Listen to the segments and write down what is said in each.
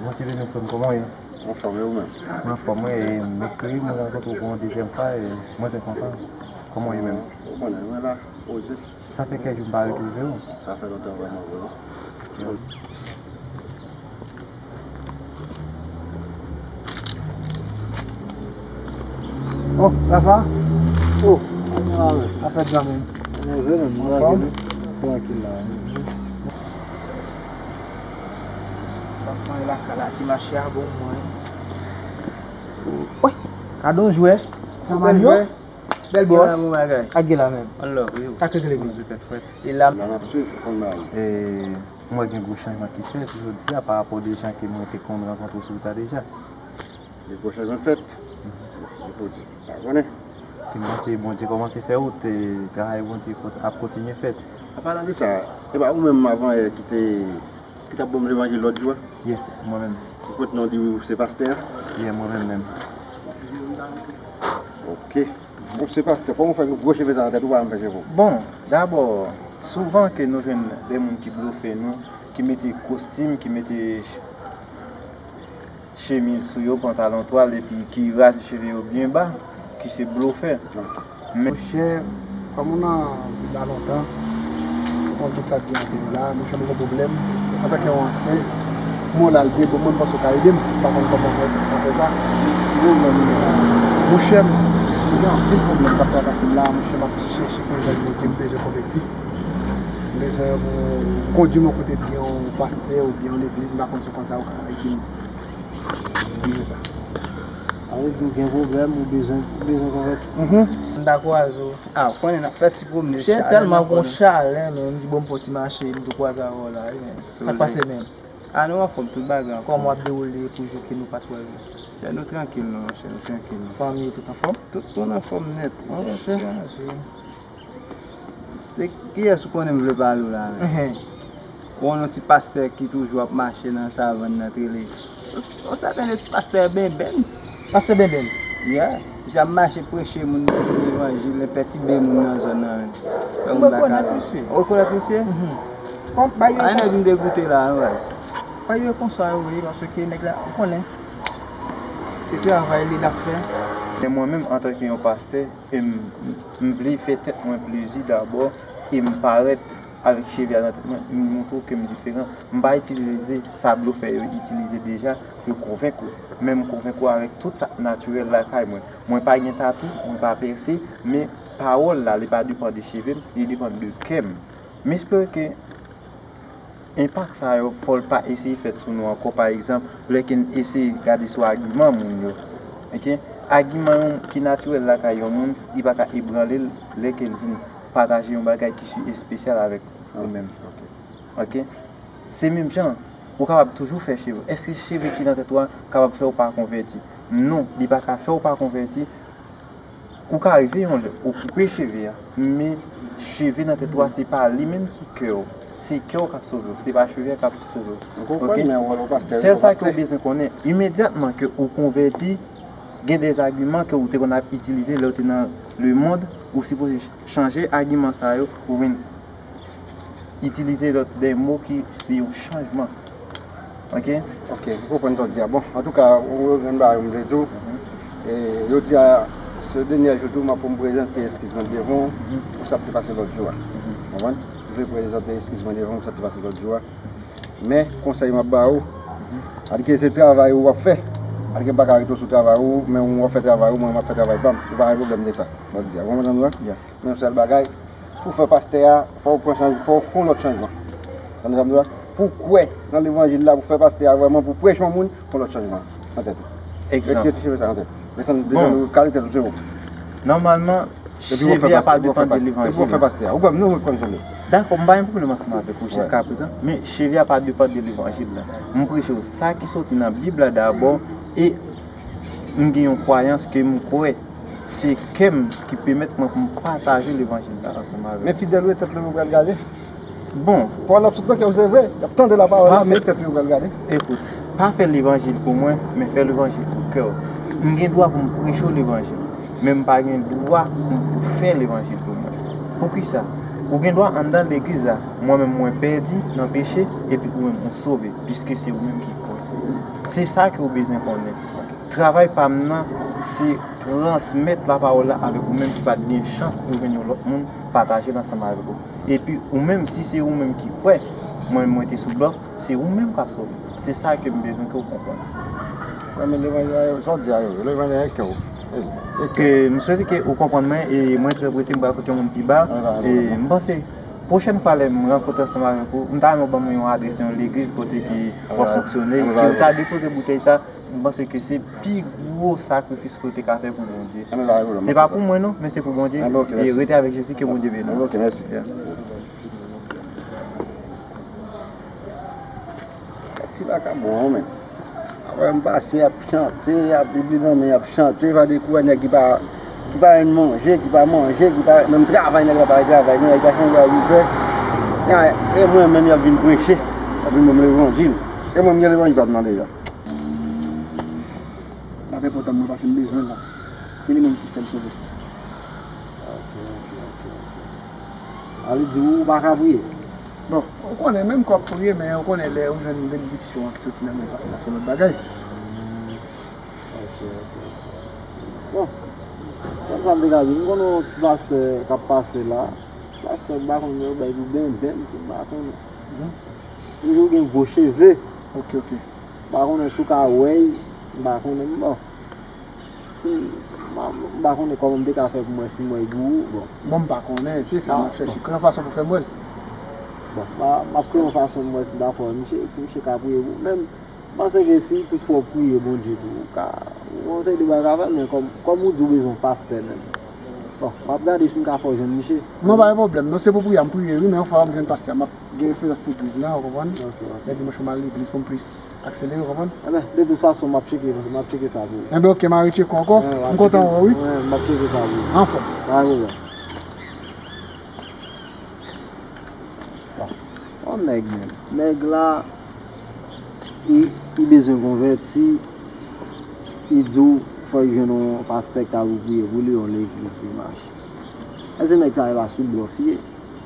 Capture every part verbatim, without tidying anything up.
Motive nou, frè m, kòman w ye? Anfòm, e ou menm? Mwen anfòm, wi, e m espere mwen rankontre w pou yon dezyèm fwa, e mwen byen kontan. Kòman w ye menm? Ou konnen, mwen la, poze. Sa fè kèk jou m pa retwouve w. Sa fè lontan vrèman vre, wi. Oh, Rafa. Oh, afè djòl menm. Anfòm? Trankil la. Sa fè lakay la, ti mache a bon mwen. Wi, gade yon jwè. Sa mal yo. Bèl bòs. Ak gen la menm. Sa k regle wi. E la. La n ap swiv, konn mal. E, mwen gen gwo chanjman ki fèt jodi a pa rapò de jan ke mwen te konn rankontre sou wout la deja. Gen gwo chanjman fèt. Li pou di, pa konnen. Te panse Bondye kòmanse fè wout, e travay Bondye ap kontinye fèt. An palan de sa, e pa ou menm avan yè ki te, ki t ap ban m levanjil lòt jou a? Yes, mwen menm. Ou konn non di ou se pastè a? Yeah, mwen menm menm. Ok. Ou se pastè, kòman w fè gen gwo cheve sa nan tèt ou, pa janm fè cheve w? Bon, dabò, souvan ke nou jwenn de moun ki blofe nou, ki mete kostim, ki mete chemiz sou yo, pantalon twal, epi ki raze cheve yo byen ba, ki se blofè. Men monchè, kòm ou nan Bib la lontan, ou konn tout sa k gen antre yo la, monchè, m gon pwoblèm. Antanke yon ansyen, men w la l byen bon, mwen m panse w ka ede m. M pa konn kòman w fè sa, w ka fè sa. Monchè, m gen anpil pwoblèm k ap travèse m la, monchè, m ap chèche pou m jwenn moun ki m bezwen konvèti. M bezwen pou kondui m yon kote ki gen yon pastè oubyen yon legliz, m pa konn si w konn sa, ou ka ede m. Li se sa. Sa vle di ou gen pwoblèm, ou bezwen, ou bezwen konvèti. Mhm. M ta kwaze w. Ah, ou konnen n ap fè ti pwomne. Chè tèlman gon chalè, men m di bon m fè ti mache, m tou kwaze avè w la, wi, men. Sa k pase menm? Ah, nou anfòm, tout bagay anfòm. Kòman w ap dewoule pou jou ke nou pa t wè yo? Chè nou trankil, non, chè nou trankil, non. Fanmi tout anfòm? Tout moun anfòm nèt. Tèt chaje. Se kiyès ou konnen m vle pale w la menm? Ou konn yon ti pastè ki toujou ap mache nan savann nan, t rele, ou sa tande ti pastè Benben? Pastè Benben? Yeah. Misye ap mache preche moun levanjil, enpètibe moun nan zòn nan menm. Ou rekonèt misye? Ou rekonèt misye? Mhm. Kòm, ba yo. Ann vin degoute la, ann wè. Ba yo konsa yo ye, paske nèg la, ou konnen. Se travay li l ap fè. Men mwen menm, antanke yon pastè, e m, m vle fè tèt mwen plezi dabò, e m parèt avèk cheve a nan tèt mwen, m montre w ke m diferan. M pa itilize sa blofè yo itilize deja pou yo konvenk ou. Men m konvenk ou avèk tout sa k natirèl lakay mwen. Mwen pa gen tatou, mwen pa pèse, men pawòl la, li pa depann de cheve m, li depann de kè m. M espere ke enpak sa yo, fò l pa eseye fèt sou nou ankò. Pa egzanp, lè ke n eseye gade sou agiman moun yo. Oke? Agiman yon ki natirèl lakay yon moun, li pa ka ebranle l lè ke l vin pataje yon bagay ki si espesyal avèk ou menm. Oke? Se menm jan, ou kapab toujou fè cheve. Èske cheve ki nan tèt ou a kapab fè w pa konvèti? Non, li pa ka fè w pa konvèti. Ou ka rive yon lè, ou koupe cheve a, men cheve nan tèt ou a, se pa li menm ki kè w. Se kè w k ap sove w, se pa cheve a k ap sove w. M konprann, men wòl yon pastè rete yon pastè. Sèl sa ke w bezwen konnen, imedyatman ke ou konvèti, gen de agiman ke ou te konn ap itilize lè w te nan lemonn, ou sipoze chanje agiman sa yo, ou vin itilize lòt de mo ki se yon chanjman. Oke? Oke, m konprann sa w di a. Bon, antouka, ou gen bagay m vle di w. E, yo di a, se dènye jou tou, m ap pou m prezante eskiz mwen devan w pou sa k te pase lòt jou a. Konprann? M vle prezante eskiz mwen devan w pou sa k te pase lòt jou a. Men, konsèy m ap ba ou, paske se travay ou w ap fè. Paske m pa ka rete w sou travay ou, men ou w ap fè travay ou, mwen m ap fè travay pa m. Ou pa gen pwoblèm de sa. Mwen di a, ou konprann sa m di a? Men yon sèl bagay, pou w fè pastè a, fò w pran chanj, fò w fè yon lòt chanjman. Ou konprann sa m di a? Pou w kwè nan levanjil la, pou w fè pastè a vrèman, pou w preche yon moun, fè yon lòt chanjman nan tèt ou. Egzanp. Retire ti cheve sa nan tèt ou. Desann, desann kalite tou se ou. Nòmalman, cheve a pa depann de levanjil la. Epi w ap fè pastè a. Ou kwè m, non, mwen kwè m sanble. Dakò, m pa gen pwoblèm ansanm avèk ou jiska prezan, men cheve a pa depann de levanjil la. M preche w sa ki soti nan Bib la dabò, e m gen yon kwayans ke m kwè se kè m ki pèmèt mwen pou m pataje levanjil la ansanm avèk ou. Men fidèl ou e tèt li ou pral gade. Bon. Pawòl ap sot nan kè w, se vre. Y ap tande lapawòl la, men tèt li ou pral gade. Ekout, pa fè levanjil pou mwen, men fè levanjil pou kè w. M gen dwa pou m preche w levanjil, men m pa gen dwa pou m pou fè levanjil pou mwen. Poukisa? Ou gen dwa anndan legliz la, mwen menm mwen pèdi nan peche, epi ou menm ou sove, piske se ou menm ki kwè. Se sa ke w bezwen konnen. Travay pa m nan, se transmèt lapawòl la avèk ou menm ki pa t gen chans pou w jwenn yon lòt moun pataje l ansanm avèk ou. Epi ou menm, si se ou menm ki kwè mwen, mwen te sou blòf, se ou menm k ap sove. Se sa ke m bezwen ke w konprann. Wi, men levanjil la, sa w di a yo, levanjil la e kè w. E, e kè. Ke m swete ke ou konprann mwen, e mwen trè prese, m pral kote yon moun pi ba. E m panse, pwochèn fwa lè m rankontre ansanm avèk ou, m ta renmen w ban mwen yon adrès yon legliz kote ke w ap fonksyone, ke w ta depoze boutèy sa, m panse ke se pi gwo sakrifis ke w te ka fè pou Bondye. Se pa pou mwen non, men se pou Bondye. E rete avèk Jezi, ke Bondye beni w. Ok, mèsi. Ti vagabon an, men. Wè m pase, y ap chante, y ap epi nan men, y ap chante, pa de kou a nèg ki pa, ki pa jwenn manje, ki pa manje, ki pa menm travay, nèg la pa travay, non, nèg pa chanje a vin fè. E mwen menm, y ap vin preche, y ap vin ban m levanjil. E mwen, m gen levanjil pa m nan deja. Sa pa enpòtan mwen, paske m bezwen l la. Se li menm ki sèl sove. Ok, ok, ok, ok. A vle di ou pa ka priye? Bon, ou konnen, menm ke w ap priye, men ou konnen lè ou jwenn benediksyon an ki soti nan men pastè a, se yon lòt bagay. Ok, ok, ok. Bon, kòm sa m te ka di, m konnen yon ti pastè k ap pase la. Pastè, m pa konnen, yo bay pou benben, si m pa konnen. Toujou gen gwo cheve. Ok, ok. M pa konnen si w ka wè l, m pa konnen, bon. Si m, m pa konnen kòman m te ka fè pou m wè si m wè l pou ou, bon. Bon, m pa konnen, se sa m ap chèche. Ki fason pou fè m wè l? Bon, m a, m ap kreye yon fason pou m wè si m ta fè misye, si misye ka priye pou ou. Men, m panse ke si toutfwa w priye Bondye pou ou, ou ka, ou gon seri de bagay ka fè l, men kòm, kòm ou di w bezwen pastè menm. Bon, m ap gade si m ka fè w jwenn misye. Non, pa gen pwoblèm. Non, se pou priyè, m priye, wi, men yon fwa m jwenn pastè a, m ap gen referans legliz la, ou konprann? Ok, ok. Lè dimanch, m al legliz pou m plis akselere, ou konprann? Enben, de tout fason, m ap tcheke, m ap tcheke sa pou ou. Enben, ok, m a retcheke ankò. M kontan wè w, wi. Wi, m ap tcheke sa pou ou. Anfòm. Pa gen pwoblèm. Bon, yon nèg menm. Nèg la, li, li bezwen konvèti, li di w fò l jwenn yon pastè k ta pou priye pou li, yon legliz pou l mache. Èske nèg sa a pa sou blòf li ye?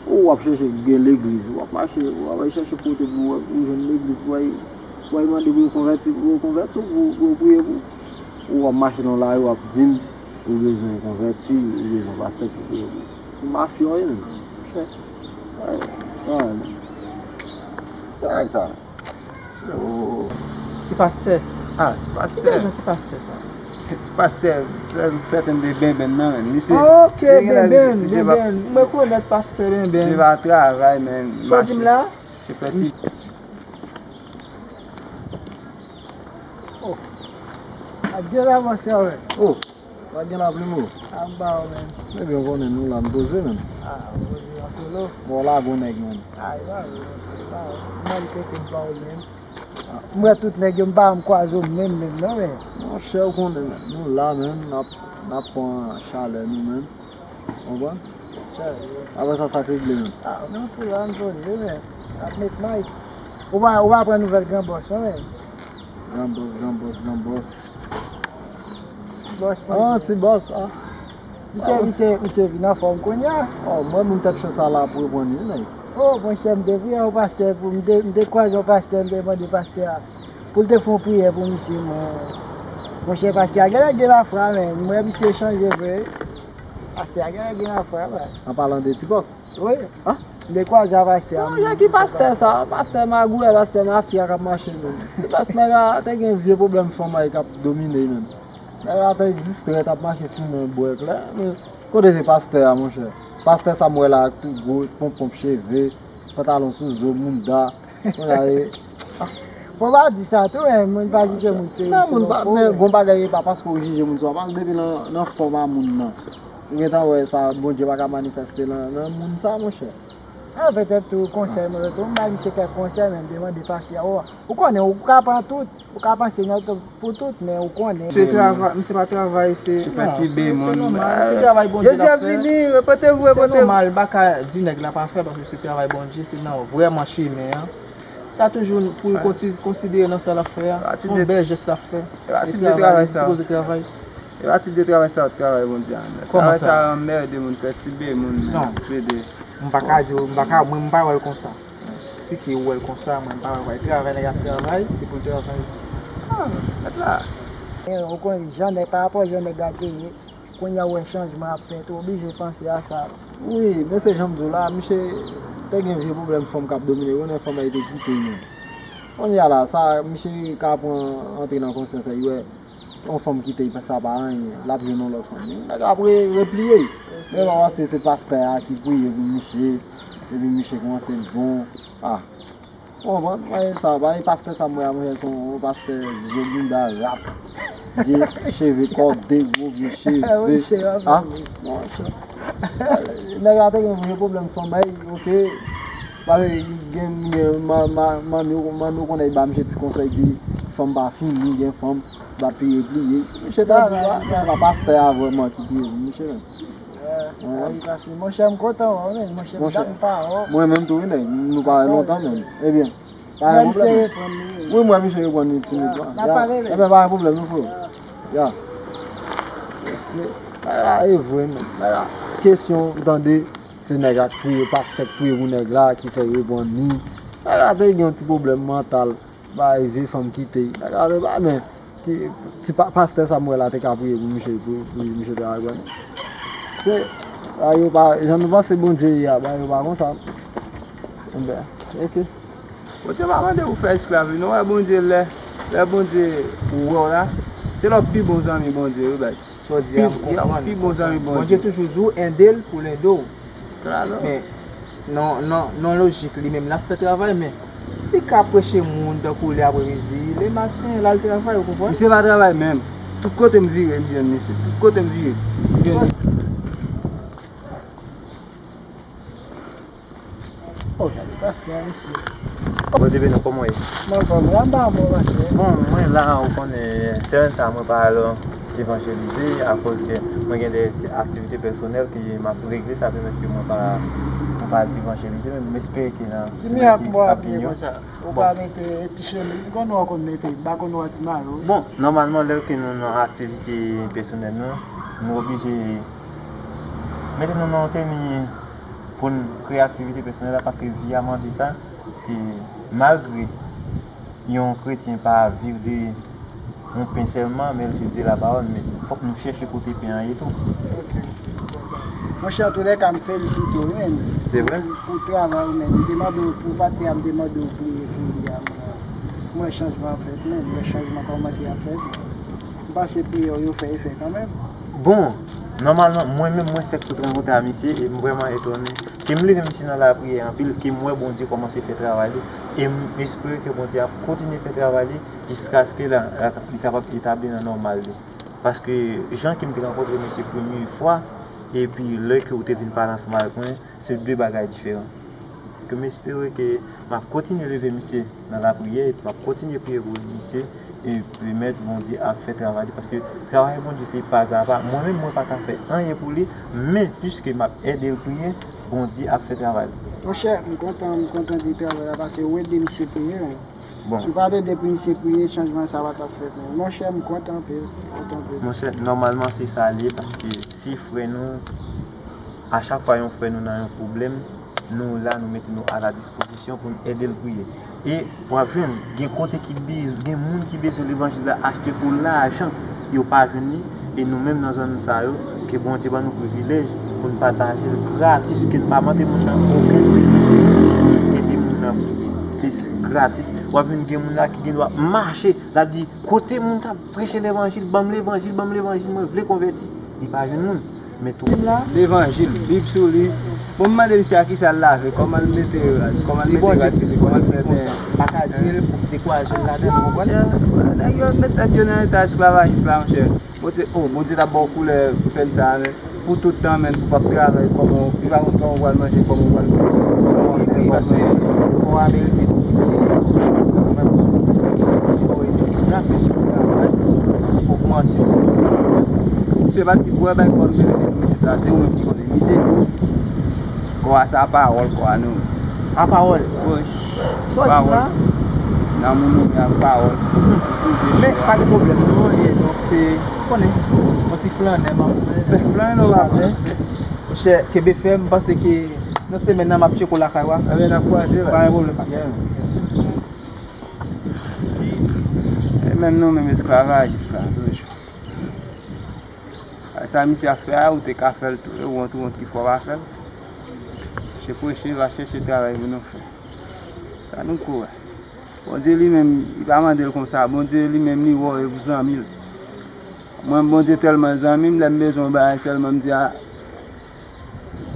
Ou w ap chèche gen legliz, w ap mache, w ap al chèche kote pou w, pou w jwenn legliz, pou w al, pou w al mande pou yo konvèti, pou yo konvèti w, pou, pou yo priye pou ou. Ou w ap mache nan lari, w ap di m ou bezwen konvèti, ou bezwen pastè pou priye pou ou. Ou mafya w ye menm. Chè. Bagay sa. Ti pastè. Ah, ti pastè. Ki jan ti pastè sa? Ti pastè, sèten de Benben nan, men. Misye, ok, Benben, Benben. M rekonèt pastè Benben. Misye pa travay, men. Sa w di m la? Misye fè ti. Oh. Ap byen avanse avè. Oh. Pa gen lapli mo. A m ba w, men. Ebyen, ou konnen nou la, m poze, men. Ah, ou poze an solo. Bon, la, bon nèg, men. Ah, e pa vre, e pa vre. M al kote m pa w, men. M wè tout nèg yo, m pa janm kwaze w menm, menm, non, men. Monchè, ou konnen, men. Nou la, men, n ap, n ap pran chalè nou, men. Ou konprann? Chalè. Apre sa, sa k regle, men. Ah, nou tou la, n poze, men. N ap met may. Ou pa, ou pa pran nouvèl gran bòs, non, men. Gran bòs, gran bòs, gran bòs. Ti bòs, ah, ti bòs, ah. Misye, misye, misye vin anfòm kounye a. Oh, mwen, moun tèt cho sa la ap reprann li, nèg. Oh, monchè, m te priye yon pastè pou, m te, m te kwaze yon pastè, m te mande pastè a pou l te fè yon priyè pou misye, mwen. Monchè, pastè a genlè gen lafwa, men. M wè misye chanje vre. Pastè a genlè gen lafwa, vre. An palan de ti bòs. Wi. Ah? M te kwaze a pastè a. Non, jan ki pastè sa? Pastè magouyè, pastè mafya k ap mache menm. Si pastè nèg la te gen vye pwoblèm fanm ay k ap domine menm. Nèg la te distrè, t ap mache fimen bwè klè. Men kote se pastè a, monchè? Pastè sa m wè la ak tout gwo ponp ponp cheve, pantalon sou zo, mounda. Kounye a e. Fò w pa di sa tou, men moun pa jije moun se. Non, moun pa, men gon bagay e pa paske w jije moun se w ap al depi nan, nan fòm a moun nan. Ou gentan wè sa, Bondye pa ka manifeste nan, nan moun sa, monchè. A, petèt tou, konsèy mwen yo tou, m bay misye kèk konsèy, men m te mande pastè a, ou, ou konnen, ou ka pran tout, ou ka panse nan tout, pou tout, men ou konnen. Se travay, misye pa travay, se, se pa ti be moun. Se nòmal, se travay Bondye l ap fè. Jezi ap vini, repante vou, repante vou. Se nòmal, m pa ka di nèg la pa fè, paske se travay Bondye, se nan vrèman chemen an. L a toujou pou l konti-, konsidere nan sa l ap fè a. Se yon bèl jès l ap fè. Li travay, li sipoze travay. E pa tip de travay sa yo t travay Bondye a, men. Travay sa yo anmède moun, fè tibe moun, men, plede. M pa ka di, m pa ka, mwen, m pa wè l konsa. Si ke ou wè l konsa, mwen, m pa wè l. Travay, nèg ap travay, se pou l travay. Ah, mèt la. E, ou konnen jan nèg, pa rapò jan nèg la te ye, kounye a ou wè chanjman ap fèt, ou oblije panse a sa. Wi, men se jan m di w la, misye te gen vye pwoblèm fanm k ap domine, ou konnen fanm la te kite l menm. Kounye a la, sa, misye ka pran, antre nan konsyans li, wè, yon fanm kite l, sa pa anyen, l ap jwenn yon lòt fanm. Nèg la ap re-, repliye. Men pa panse se pastè a ki priye pou misye, epi misye kòmanse bon. Ah. Ou konprann? Mwen sa, bay pastè sa m wè a, monchè, se yon pastè vye bounda rap, vye cheve kòde, gwo vye cheve. Ah, monchè. Nèg la te gen vye pwoblèm fanm, bay, oke. Pale gen, gen, ma, ma, manmi, manmi, ou konnen, ba misye ti konsèy, di fanm pa fini, gen fanm, ba pi repliye. Misye ta di, ah, se pa pastè a vrèman ki priye pou misye menm. Ah, sa wi, pase. Monchè, m kontan wè w, men. Monchè, m Monchè, dat m pa wè w. Mwen menm tou, wi, nèg. Nou pa wè lontan, men. Ebyen, pa gen pwoblèm. Wi, m wè misye reprann li timidman. Ya, n ap pale, men. Ebyen, pa gen pwoblèm, non, frè. Ya. Se, bagay la, e vre, men. Bagay la, kesyon, ou tande, se nèg la k priye, pastè k priye pou nèg la, ki fè reprann li. Bagay la, te gen yon ti pwoblèm mantal. Bay vye fanm kite. Nèg la te pa, men, ki, ti pa, pastè sa m wè la te ka priye pou misye, pou, pou misye te al pran. Se, a yo pa, jan nou panse Bondye ye a, ba yo pa konsa. Enben, oke. Bondye pa mande pou fè esklav li, non, wè Bondye lè, lè Bondye wè w la, se lè w pi bon zanmi Bondye, wi, baz. Sa w di a, m konprann. Pi bon zanmi Bondye. Bondye toujou di w ede l pou l ede w. Men, nan, nan, nan lojik li menm, l ap fè travay, men li ka preche moun tankou lè apremidi, lè maten, l al travay, ou konprann? Misye pa travay menm. Tout kote m vire, m jwenn misye. Tout kote m vire, m jwenn misye. Oh, gade pasyan, mesye. Bondye beni w, kòman w ye? Mwen anfòm, la m pa anfòm, mache. Bon, mwen la, ou konnen, semèn sa a, mwen pa al evanjelize akoz ke mwen gen de aktivite pèsonèl ke m ap regle, sa pèmèt ke mwen pa, mwen pa al evanjelize, men m espere ke nan semèn ki ap vini yo. Ou pa mete ti chemiz, m konn wè w konn mete, m pa konn wè ti mayo. Bon, nòmalman, lè ke nou nan aktivite pèsonèl nou, nou oblije mete nou nan yon teni pou n kreye aktivite pèsonèl la, paske vi a mande sa, ke malgre yon kretyen pa viv de yon pen sèlman, men l viv de lapawòl, men fòk nou chèche kote pen an ye tou. Ok. Monchè, antoulèka, m felisite w, men. Se vre? Pou, pou travay ou, men. M te mande w, pou pati a, m te mande w priye pou li a, men. M wè chanjman ap fèt, men. M wè chanjman kòmanse ap fèt. M panse priyè w yo fè efè kanmenm. Bon, nòmalman, mwen menm, mwen fèk sot rankontre a misye e m vrèman etone ke m leve misye nan lapriyè anpil, ke m wè Bondye kòmanse fè travay li. E m espere ke Bondye ap kontinye fè travay li jiskaske la, la, li kapab etabli nan nòmal li. Paske jan ke m te rankontre misye premye fwa, epi lè ke w te vin pale ansanm avèk mwen, se de bagay diferan. Ke m espere ke m ap kontinye leve misye nan lapriyè, epi m ap kontinye priye pou misye, e pèmèt Bondye ap fè travay li, paske travay Bondye se pa a pa. Mwen menm, mwen pa ka fè anyen pou li, men piske m ap ede l priye, Bondye ap fè travay li. Monchè, m kontan, m kontan de travay la, paske ou ede misye priye, men. Bon. Si w pa t ede pou misye priye, chanjman sa pa t ap fèt, men. Monchè, m kontan anpil, m kontan anpil. Monchè, nòmalman, se sa l ye, paske se frè nou, a chak fwa yon frè nou nan yon pwoblèm, nou la, nou mete nou a la dispozisyon pou n ede l priye. E w ap jwenn, gen kote ki bez-, gen moun ki bezwen levanjil la achte pou lajan, yo pa jwenn li. E nou menm nan zòn sa yo, ke Bondye ban nou privilèj pou n pataje l gratis, ke n pa mande moun nan okenn benefis pou n ede moun nan priye. Se gratis. W ap jwenn gen moun la ki gen dwa mache, l ap di, "Kote moun k ap preche levanjil? Ban m levanjil, ban m levanjil, mwen vle konvèti." Li pa jwenn moun. Men tou. Levanjil, Bib sou li. Bon, m mande misye a kisa l lave, kòman l mete rad, kòman l mete rad sou li, kòman l fè men. Pa ka di l pou dekouraje l ladan, ou konprann? Nèg yo met tèt yo nan eta esklavajis la, monchè. Bondye, oh, Bondye t ap ba w koulè pou tèm sa a, men pou tout tan, men pou p ap travay, kòman, li pa konn kòman w pral manje, kòman w pral bwè, kòman w ap fè, kòman w ap fè. Wi, paske kò a merite tout, se, ogmante sante. Misye pa t di pou w bay kò l merite pou misye sa, se ou menm ki konnen. Misye di w, kò a sa pawòl, kò a nou. A pawòl? Wi. Sa w di la? Nan moun ou gen ak pawòl. Men, pa gen pwoblèm, non, e donk se, konnen, yon ti flannè, m ap fè. Flannè, non, pa fè. Monchè, kenbe fèm, m panse ke nan semèn nan, m ap tcheke w lakay ou a. Ebyen, n ap kwaze, pa gen pwoblèm, pa gen. Menm nou menm esklavajis la toujou. Sa misye ap fè a, ou te ka fè l tou, e wont, wont ki fè w pa fè l. Mache preche, va chèche travay pou nou fè. Sa nou ko wè. Bondye li menm, li pa mande l konsa. Bondye li menm, li wè w e pou zanmi l. Mwen, Bondye tèlman zanmi m, lè m bezwen yon bagay sèlman, m di a,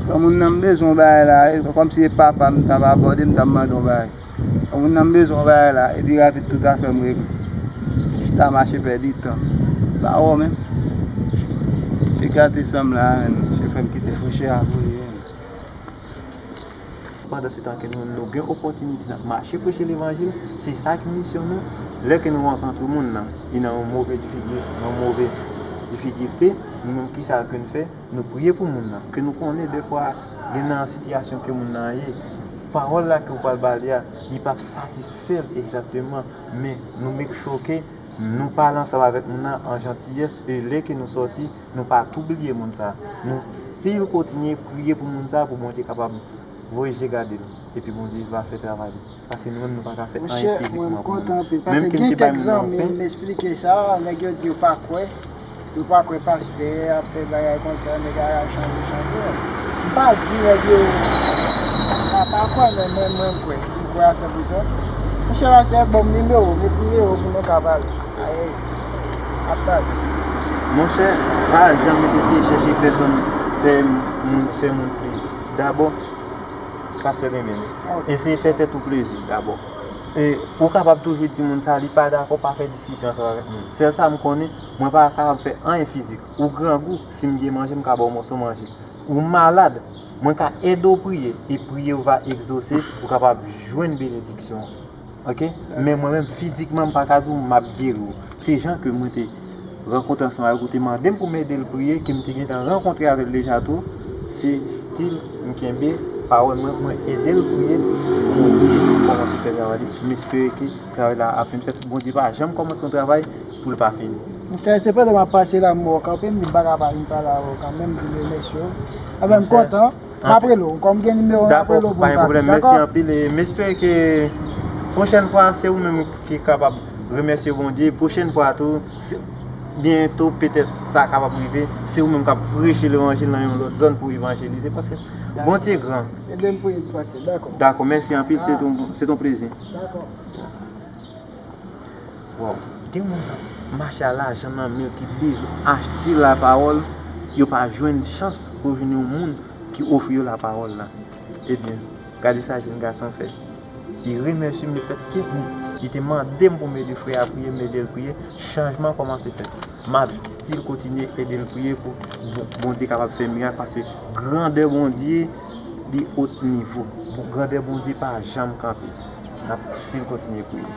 granmoun nan, m bezwen yon bagay la, e kòmsi e papa m t ap abòde, m t ap mande yon bagay. Granmoun nan, m bezwen yon bagay la, epi rapid tout afè m regle. Chita mache pèdi tan. Pa wè w menm. Chita te sanm la, menm. Se fè m kite fouche a pou li, menm. Pandansetan ke nou, nou gen opòtinite n ap mache preche levanjil, se sa ki misyon nou. Lè ke nou rankontre moun nan, li nan yon move difigi-, yon move difikilte, nou menm kisa ke n fè? Nou priye pou moun nan. Ke nou konnen defwa, gen nan sitiyasyon ke moun nan ye, pawòl la ke ou pral ba li a, li p ap satisfè l egzakteman, men nou make sure ke nou pale ansanm avèk moun nan an jantiyès, e lè ke nou sòti, nou pa tou bliye moun sa. Nou still kontinye priye pou moun sa, pou Bondye kapab voye je gade l. Epi Bondye va fè travay li. Paske nou menm, nou pa ka fè anyen fizikman pou nou. Menm ke m te bay moun nan yon pen. Mwen kontan anpil, paske gen kèk zanmi m esplike sa, nèg yo di yo pa kwè. Yo pa kwè pastè ap fè bagay konsa, nèg a chanje, chanje. M pa di nèg yo pa, pa kwè, men mwen, mwen kwè. M kwè a san pou san. Monchè pastè, ban m nimewo, met nimewo pou nou ka pale. Ay, ap pale. Monchè, pa janm eseye chèche pèsonn fè moun, fè moun plezi. Dabò, pastè Benbens, eseye fè tèt ou plezi dabò. E ou kapab toujou di moun sa, li pa dakò, pa fè diskisyon ansanm avèk moun. Sèl sa m konnen, mwen pa kapab fè anyen fizik. Ou grangou, si m gen manje, m ka ba w mòso manje. Ou malad, mwen ka ede w priye, e priyè w va egzose, ou kapab jwenn benediksyon an. Oke? Men mwen menm, fizikman, m pa ka di w m ap geri w. Se jan ke mwen te rankontre ansanm avèk ou, te mande m pou m ede l priye, ke m te gentan rankontre avè l deja tou, se still m kenbe pawòl mwen, mwen ede l priye pou Bondye kòmanse fè travay li. M espere ke travay la ap fin fèt. Bondye pa janm kòmanse yon travay pou l pa fini. Monchè, se pandan m ap pase la, m wè w kanpe, m di m pa ka pa vin pale avè w kanmenm, m vin remèsye w. Anben, m kontan. M ap rele w. Kòm m gen nimewo, m ap rele w pou m pale. Dakò, pa gen pwoblèm. Mèsi anpil. E m espere ke pwochèn fwa, se ou menm ki kapab remèsye Bondye. Pwochèn fwa tou, se, byento, petèt, sa kapab rive, se ou menm k ap preche levanjil nan yon lòt zòn pou evanjelize. Paske Bondye gran. Ede m priye pou pastè. Dakò. Dakò, mèsi anpil. Se ton, se ton plezi. Dakò. Waw, gen moun k ap mache a lajan nan men yo ki bezwen achte lapawòl, yo pa jwenn chans pou vin yon moun ki ofri yo lapawòl la. Ebyen, gade sa jèn gason fè. Li remèsye m lefètke li te mande m pou m ede frè a priye, m ede l priye, chanjman kòmanse fèt. M ap still kontinye ede l priye pou Bon-, Bondye kapab fè mirak, paske grandè Bondye, li ot nivo. Bon, grandè Bondye pa janm kanpe. N ap still kontinye priye.